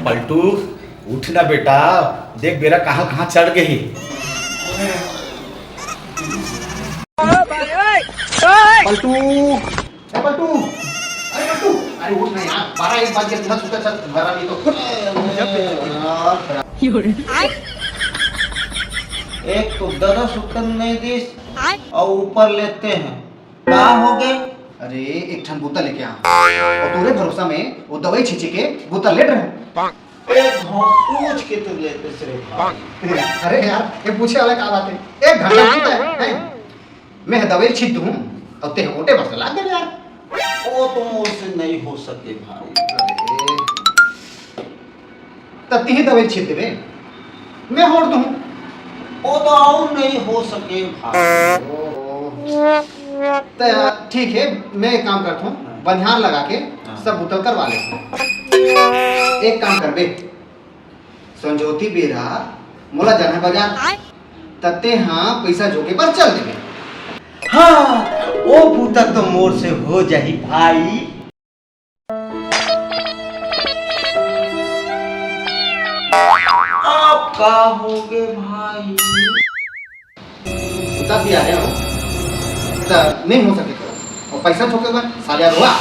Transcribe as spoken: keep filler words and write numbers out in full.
पलटू, उठ ना बेटा, देख बेरा कहाँ कहाँ चढ़ गई। पलटू, ए पलटू, अरे पलटू, अरे उठ ना यार, बारह एक बज गया, इतना सुता चल, घर आ नहीं तो। एक तो ददा सुतन नहीं दिस, और ऊपर लेते हैं। का हो गए? अरे, एक ठन बूता लेके आ। और तोरे भरोसा में वो दवाई छींचे के बूता लेट रहे। एक घाव पूछ के तो लेते से रे भाई। अरे यार, ये पूछे वाला का बात है? एक घंटा बूता है, हैं? मैं दवाई छींच दूं और ते ओटे बस लाग दे यार। वो तो मोर से नहीं हो सके भाई। अरे। त तिही दवाई छींच देबे, मैं होड़ दूं। वो तो और नहीं हो सके भाई। ओहो। त ठीक है, मैं एक काम करता हूँ, हाँ। बनिहार लगा के हाँ। सब बोतल करवा ले। एक काम करबे, संझोती बेरा मोला जाना है बाजार, त ते हाँ पैसा जोगे बर चल देबे। हाँ, वो बूता तो मोर से हो जाही भाई। आप का होगे भाई? उता भी आ रहे हो, त नहीं हो सके तो। और पैसा ठोके बर साले रोआ।